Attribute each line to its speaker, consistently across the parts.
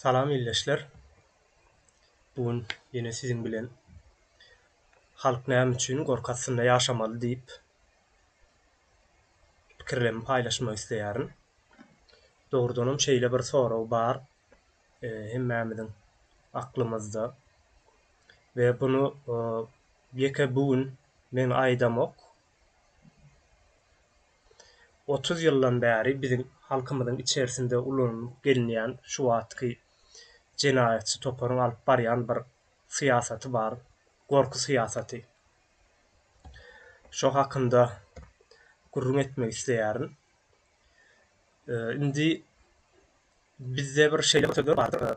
Speaker 1: Salam ildeşler. Bu gün ýene siziň bilen Halk näme üçin gorky astynda ýaşamaly diýip pikirlerimi paýlaşmak isleýärin. Dogrudanam şeýle bir sorag bar hemmämiziň aklymyzda we bunu ýeke bu gün men aýdamok. 30 ýyldan bäri biziň halkymyzyň içerisinde ulanylyp gelinýän şu wagtky jenaýatçy toparyň alyp barýan bir syýasaty bar, gorky syýasaty. Şo hakynda gürrüň etmek isleýärin. Indi bizde bir şeýle bir sözler bardyr,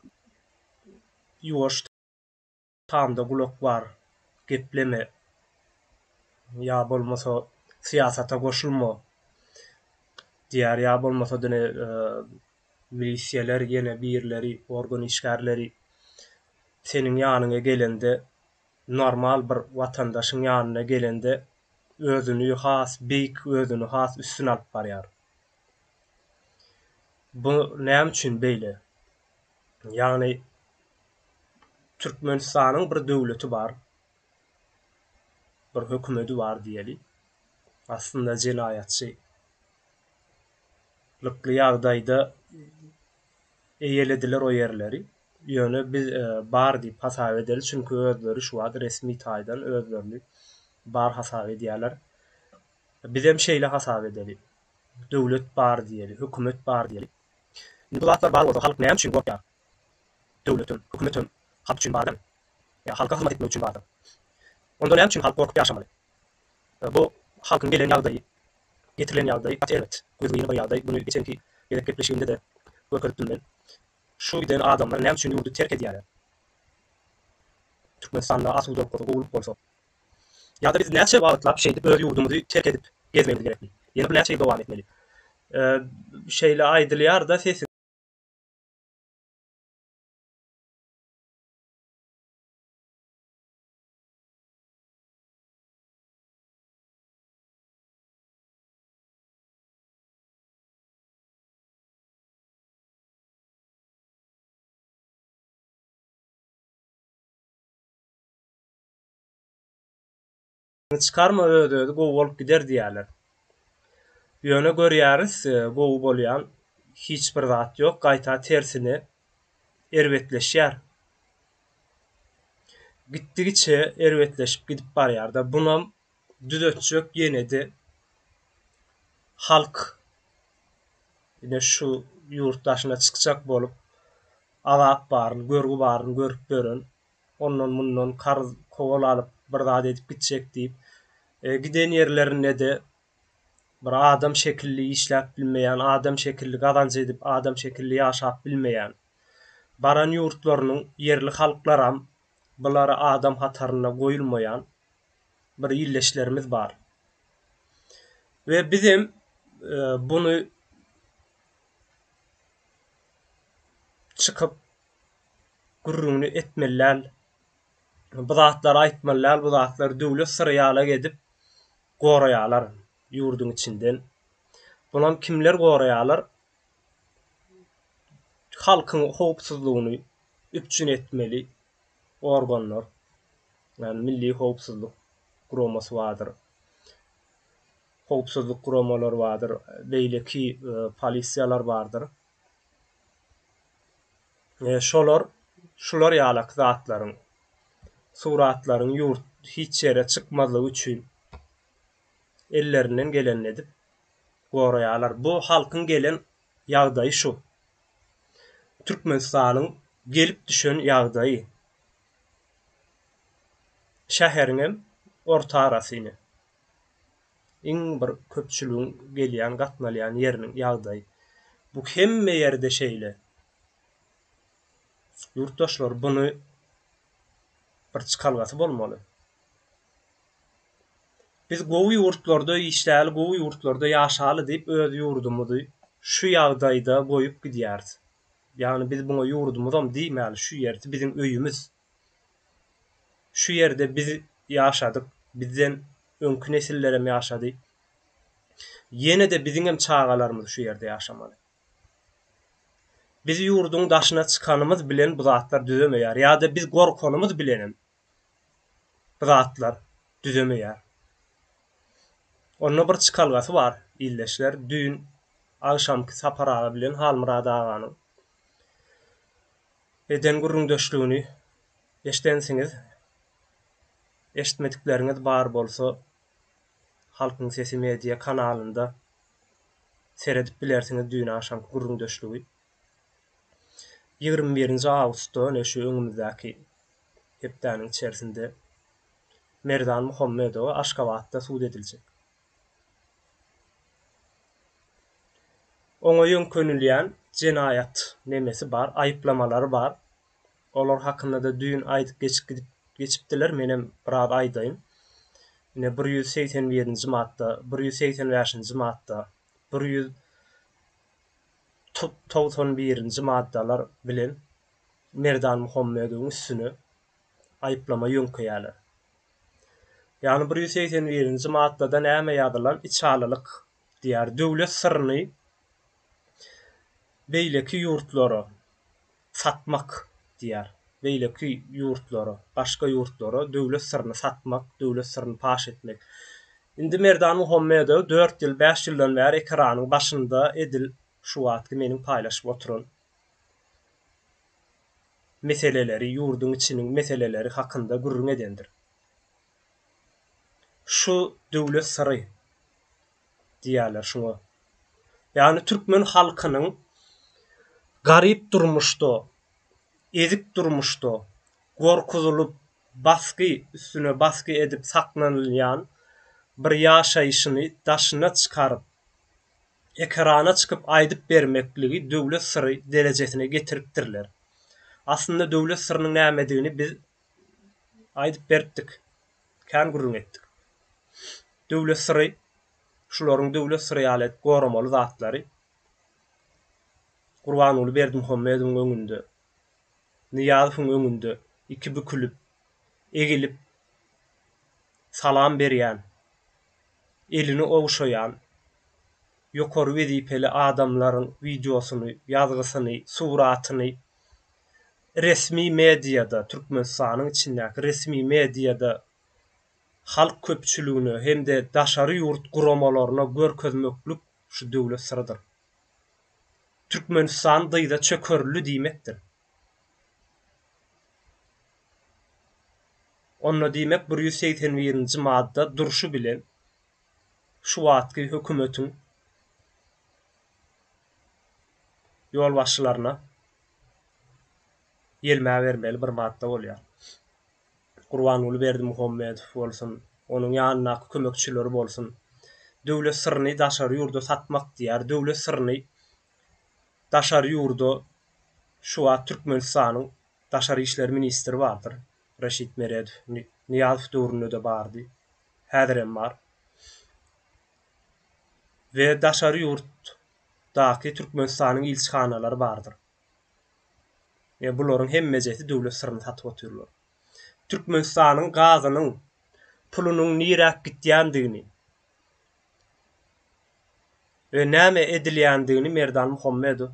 Speaker 1: Ýuwaş Tamda gulak bar, gepleme ýa bolmasa syýasata goşulma diýýär, ýa bolmasa dine milisiýalar ýene birleri, organ işgärleri seniň ýanyňa gelende, normal bir watandaşyň ýanyna gelende özüni has beýik, özüni has üstün alyp barýar. Bu näme üçin beýle? Ýagny Türkmenistanyň bir döwleti bar, bir hökümedi bar diýeli. Aslynda jenaýatçy lykly ýagdaýda eýelediler o ýerleri. Ýöne biz bar diýip hasap edeli, çünki özleri şu wagt resmi taýdan özlerini bar hasap edýärler. Bizem şeýle hasap edeli. Döwlet bar diýeli, hökümet bar diýeli. Indi bu zatlar bar bolsa halk näme üçin gorkýar? Döwletem, hökümetem halk üçin bar dälmi? Ýa halka hyzmat etmek üçin bardyr. Onda näme üçin halk gorkup ýaşamaly? Bu halkyň gelen ýagdaýy, getirilen ýagdaý gaty erbet, gözgyny bir ýagdaý. Muny geçenki gezek gepleşigimde-de görkezipdim men. Şu giden adamlar näme üçin ýurdy terk edýärler? Türkmenistanda asudalyk bolsa, gowulyk bolsa. Ýa-da biz näçe wagtlap şeýdip öz ýurdumyzy terk edip gezmegimiz gerekli? Ýene bu näçe ýyl dowam etmeli? Şeýle aýdylýar-da sesiň. Çykarma öz-özi gowy bolup gider diýýärler. Ýöne görýäris gowy bolýan hiç bir zat ýok gaýta tersine erbetleşýär. Gitdigiçe erbetleşip gidip barýarda bunam düzetjek ýenede halk ine şu ýurt daşyna çykjak bolup azap baryny görgi baryny görüp ýören ondan-mundan karz kowal alyp bir zat edip gitjek diýip, giden ýerlerinde-de bir adam şekilli işläp bilmeýän, adam şekilli gazanç edip, adam şekilli ýaşap bilmeýän, baran ýurtlarynyň ýerli halklaram bulary adam hatarynda goýulmaýan bir ildeşlerimiz bar. We bizem buny çykyp gürrüňini etmeli däl. Bu zatlary aýtmaly däl, bu zatlary döwlet syry ýalak edip goraýarlar ýurduň içinden. Bunam kimler goraýarlar? Halkyň howpsuzlygyny üpjün etmeli organlar. Ýagny Milli howpsuzlyk guramasy bardyr. Howpsuzlyk guramalary bardyr, beýleki polisiýalar bardyr. Şolar şular ýalak zatlaryň, suratlaryň ýurt hiç ýere çykmazlygy üçin ellerinden gelenini edip goraýarlar. Bu halkyň gelen ýagdaýy şu. Türkmenistanyň gelip düşen ýagdaýy. Şäheriňem orta arasy ine. Iň bir köpçüligiň gelýän, gatnalýan ýeriniň ýagdaýy. Bu hemme ýerde şeýle. Ýurtdaşlar buny bir çykalgasy bolmaly. Biz gowy ýurtlarda işläli, gowy ýurtlarda ýaşaly diýip öz ýurdumyzy şu ýagdaýda goýup gidýäris. Ýagny biz buňa ýurdumyzam diýmäli, şu ýersi biziň öýümiz. Şu ýerde biz ýaşadyk, bizden öňki nesillerem ýaşady. Ýene-de biziňem çagalarymyz şu ýerde ýaşamaly. Biz ýurduň daşyna çykanymyz bilen bu zatlar düzemeýär ýa-da biz gorkanymyz bilenem bu zatlar düzemeýär. Onda bir çykalgasy bar, ildeşler, düýn agşamky Sapar aga bilen Halmyrat aganyň eden gürrüňdeşligini eşdensiňiz. Eşitmedikleriňiz bar bolsa, Halkyň Sesi Media kanalynda seredip bilersiňiz düýn agşamky gürrüňdeşligi. 21-nji awgustda, ine şu öňümizdäki hepdäniň içerisinde Merdan Muhammedowa Aşgabatda sud ediljek. Oňa ýöňkenilýän jenaýat nemesi bar, aýyplamalary bar. Olar hakynda-da düýn aýdyp geçip gidip geçipdiler, menem biraz aýdaýyn. Ine, 181-nji madda, 185-nji madda, 191-nji maddalar bilen Merdan Muhammedowyň üstüne aýyplama ýöňkeýärler. Ýagny 181-nji maddada näme ýazylan? Içalylyk diýýär. Döwlet syryny beýleki ýurtlara satmak diýýär. Beýleki ýurtlara, başga ýurtlara döwlet syryny satmak, döwlet syryny paş etmek. Indi Merdan Muhammedow dört ýyl, bäş ýyldan bäri ekranyň başynda edil şu wagtky meniň paýlaşyp oturan meseleleri, ýurduň içiniň meseleleri hakynda gürrüň edendir. Şu döwlet syry diýýärler şuňa. Ýagny türkmen halkynyň garyp durmuşda, ezik durmuşda gorkuzylyp, basgy üstüne basgy edip saklanylýan bir ýaşaýşyny daşyna çykaryp, ekrana çykyp aýdyp bermekligi döwlet syry derejesine getiripdirler. Aslynda döwlet syrynyň nämedigini biz aýdyp beripdik. Kän gürrüň etdik. Döwlet syry, şularyň döwlet syry ýaly edip goramaly zatlary Gurbanguly Berdimuhamedowyň öňünde, Nyýazowyň öňünde iki bükülip, egilip salam berýän, elini ogşaýan ýokary wezipeli adamlaryň wideosyny, ýazgysyny, suratyny resmi mediada, Türkmenistanyň içindäki resmi mediada halk köpçüligine hem-de daşary ýurt guramalaryna görkezmeklik şu döwlet syrydyr. Türkmenistan dyza çökerildi diýmekdir. Onda diýmek 181-nji madda durşy bilen şu wagtky hökümetiň ýolbaşçylaryna ýelmäbermeli bir madda bolýar. Gurbanguly Berdimuhamedow bolsun, onuň ýanyndaky kömekçileri bolsun, döwlet syryny daşary ýurda satmak diýýär. Döwlet syryny daşary ýurda şu wagt Türkmenistanyň daşary işler ministri bardyr, Reşit Meredow, Nyýazow döwründe-de bardy, häzirem bar. We daşary ýurtdaky Türkmenistanyň ilçihanalary bardyr. We bularyň hemmejesi döwlet syryny satyp otyrlar. Türkmenistanyň gazynyň pulunyň niräk gitýändigini we näme edilýändigini Merdan Muhammedow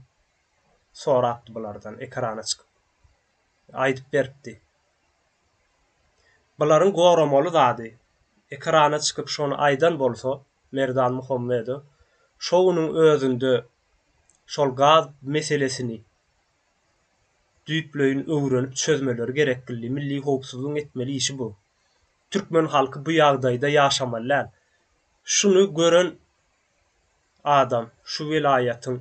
Speaker 1: sorapdy bulardan ekrana çykyp. Aýdyp beripdi. Bularyň goramaly zady, ekrana çykyp şony aýdan bolsa Merdan Muhammedow şo günüň özünde şol gaz meselesini düýpleýin öwrenip çözmeleri gereklidi. Milli howpsuzlygyň etmeli işi bu. Türkmen halky bu ýagdaýda ýaşamaly däl. Şuny gören adam şu welaýatyň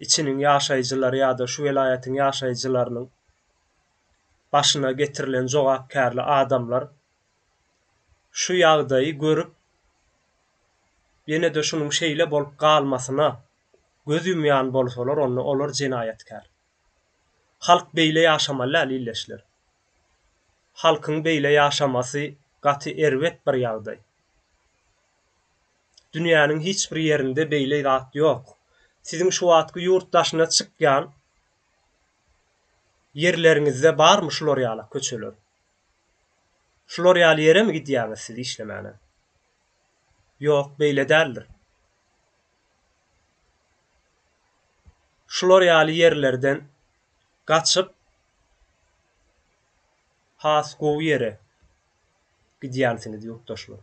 Speaker 1: içiniň ýaşaýjylary ýa-da şu welaýatyň ýaşaýjylarynyň başyna getirilen jogapkärli adamlar şu ýagdaýy görüp, ýene-de şunuň şeýle bolup galmasyna göz ýumýan bolsalar, onda olar jenaýatkär. Halk beýle ýaşamaly däl, ildeşler. Halkyň beýle ýaşamasy gaty erbet bir ýagdaý. Dünýäniň hiç bir ýerinde beýle zat ýok. Siziň şu wagtky ýurt daşyna çykýan ýerleriňizde barmy şular ýalak köçeler? Şular ýaly ýeremi gidýäňiz siz işlemäne? Ýok, beýle däldir. Şular ýaly ýerlerden gaçyp has gowy ýere gidýänsiňiz ýurtdaşlar.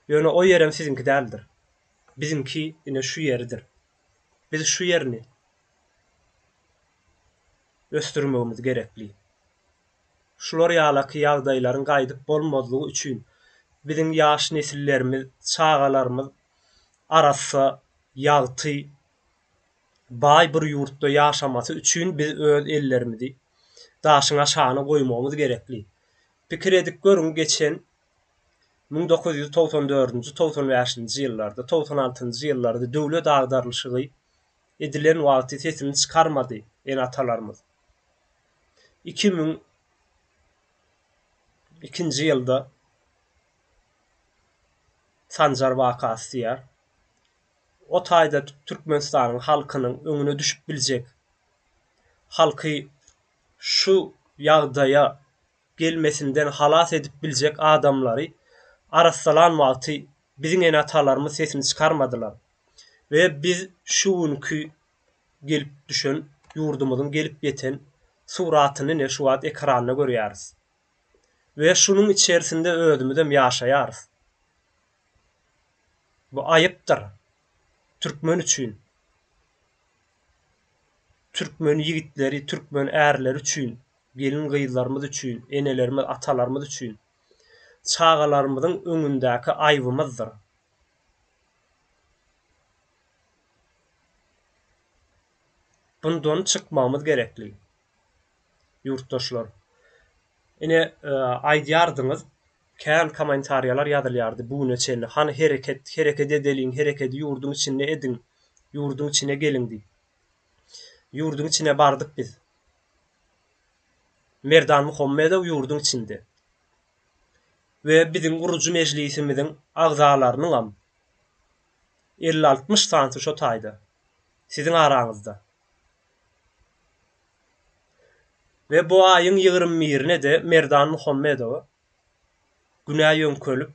Speaker 1: Ýöne o ýerem siziňki däldir. Biziňki ine şu ýeridir. Biz şu ýerini ösdürmegimiz gerekli. Şular ýalaky ýagdaýlaryň gaýdyp bolmazlygy üçin biziň ýaş nesillerimiz, çagalarymyz arassa, ýagty, baý bir ýurtda ýaşamasy üçin biz öz ellerimizi daşyň aşagyna goýmagymyz gerekli. Pikir edip görüň geçen 1994-nji, 95-nji ýyllarda, 96-njy ýyllarda döwlet agdarylyşygy edilen wagty sesini çykarmady ene-atalarymyz. 2002-nji ýylda Sanjar wakasy diýýär. O taýda Türkmenistanyň halkynyň öňüne düşüp biljek, halky şu ýagdaýa gelmesinden halas edip biljek adamlary arassalan wagty biziň ene-atalarymyz sesini çykarmadylar we biz şu günki gelip düşen ýurdumyzyň gelip ýeten suratyny ine şu wagt ekranda görýäris. We şunuň içerisinde özümizem ýaşaýarys. Bu aýypdyr. Türkmen üçin. Türkmen ýigitleri, türkmen ärleri üçin, gelin-gyzlarymyz üçin, enelerimiz, atalarymyz üçin. Çagalarymyzyň öňündäki aýbymyzdyr. Bundan çykmagymyz gerekli. Ýurtdaşlar. Ine, aýdýardyňyz, kän kommentariýalar ýazylýardy bu güne çenli. Hany hereket, hereket edeliň, herekedi ýurduň içinde ediň, ýurduň içine geliň diýip. Ýurduň içine bardyk biz. Merdan Muhammedow ýurduň içinde. We biziň gurujy mejlisimiziň agzalarynyňam 50-60 sanysy şo taýda. Siziň araňyzda. We bu aýyň ýigrimi birine-de Merdan Muhammedowa günä ýöňkelip,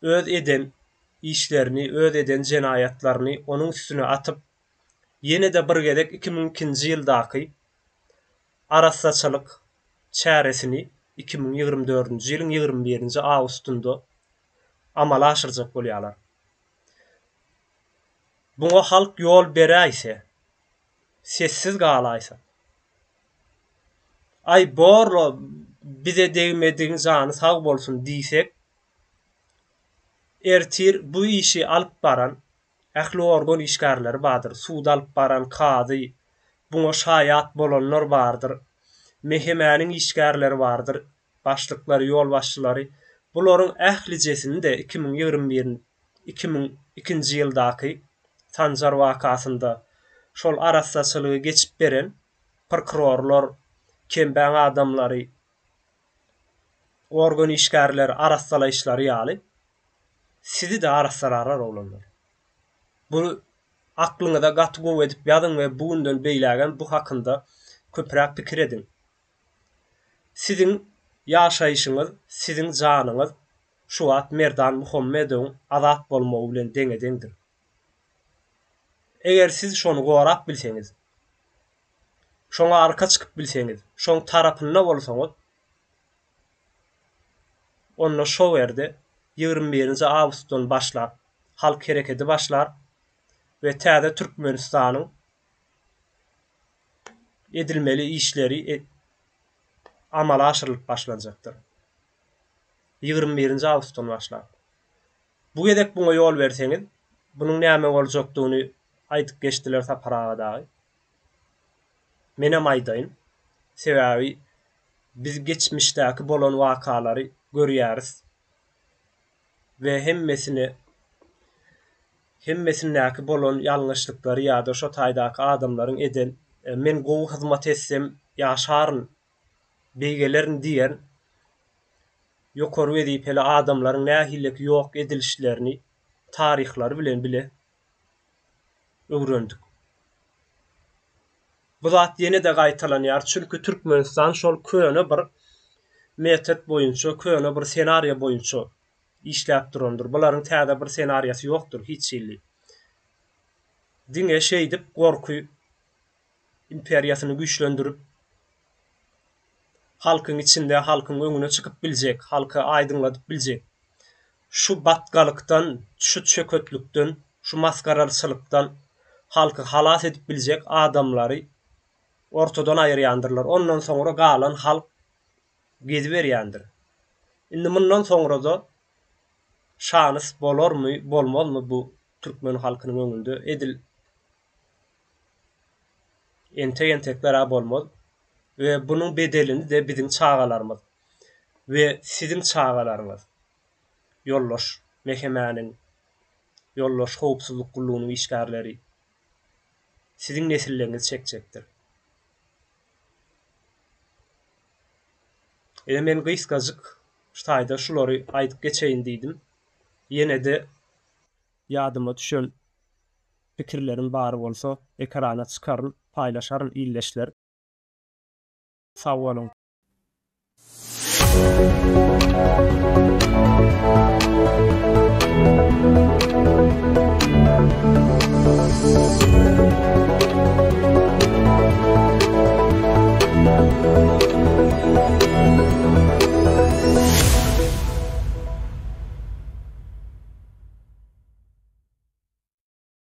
Speaker 1: öz eden işlerini, öz eden jenaýatlaryny onuň üstüne atyp, ýene-de bir gezek 2002-nji ýyldaky arassaçylyk çäresini 2024-nji ýylyň ýigrimi birinji awgustynda amala aşyrjak bolýarlar. Buňa halk ýol beräýse, sessiz galaýsa. Aý borla bize degmedigiň jany sag bolsun diýsek, ertir bu işi alyp baran ähli organ işgärleri bardyr, sudy alyp baran kazy, buňa şaýat bolanlar bardyr, MHM-niň işgärleri bardyr, başlyklary, ýolbaşçylary, bularyň ählijesini-de 2021 2002-nji ýyldaky Sanjar wakasynda şol arassaçylygy geçip beren prokurorlar, kembäň adamlary, organ işgärleri arassalaýyşlary ýaly, sizi-de arassalarlar oglanlar. Bu aklyňyza gaty gowy edip ýazyň we bu günden beýlägem bu hakynda köpräk pikir ediň. Siziň ýaşaýşyňyz, siziň janyňyz şu wagt Merdan Muhammedowyň azat bolmagy bilen deňe-deňdir. Eger siz şony gorap bilseňiz, şoňa arka çykyp bilseňiz, şoň tarapynda bolsaňyz, onda şo ýerde 21-nji awgustdan başlap halk hereketi başlar we täze Türkmenistanyň edilmeli işleri amala aşyrylyp başlanjakdyr. 21-nji awgustdan başlap. Bu gezek buňa ýol berseňiz, bunuň näme boljakdygyny aýdyp geçdiler Sapar aga dagy. Menem aýdaýyn. Sebäbi biz geçmişdäki bolan wakalary görýäris we hemmesine hemmesindäki bolan ýalňyşlyklary ýa-da şo taýdaky adamlaryň eden men gowy hyzmat etsem ýaşaryn, beýgelerin diýen ýokary wezipeli adamlaryň nähileki ýok edilişlerini taryhlary bilen bile öwrendik. Bu zat ýene-de gaýtalanýar, çünki Türkmenistan şol köne bir metod boýunça, köne bir senariýa boýunça işläp durandyr. Bularyň täze bir senariýasy ýokdur hiç hili. Diňe şeýdip gorky. Imperiýasyny güýçlendirip, halkyň içinde halkyň öňüne çykyp biljek, halky aýdyňladyp biljek, şu batgalykdan, şu çöketlikden, şu masgaralçylykdan halky halas edip biljek adamlary ortadan aýyrýandyrlar. Ondan soňra galan halk geziberýändir. Indi mundan soňra-da şanys bolarmy, bolmazmy bu türkmen halkynyň öňünde edil entek-entekler-ä bolmaz we bunuň bedelini-de biziň çagalarymyz we siziň çagalaryňyz, ýoldaş MHM-niň, ýoldaş howpsuzlyk gullugynyň işgärleri, siziň nesilleriňiz çekjekdir. Ine men gysgajyk şu taýda şulary aýdyp geçeýin diýdim. Ýene-de ýadyma düşen pikirlerim bar bolsa ekrana çykaryn, paýlaşaryn ildeşler. Sag boluň.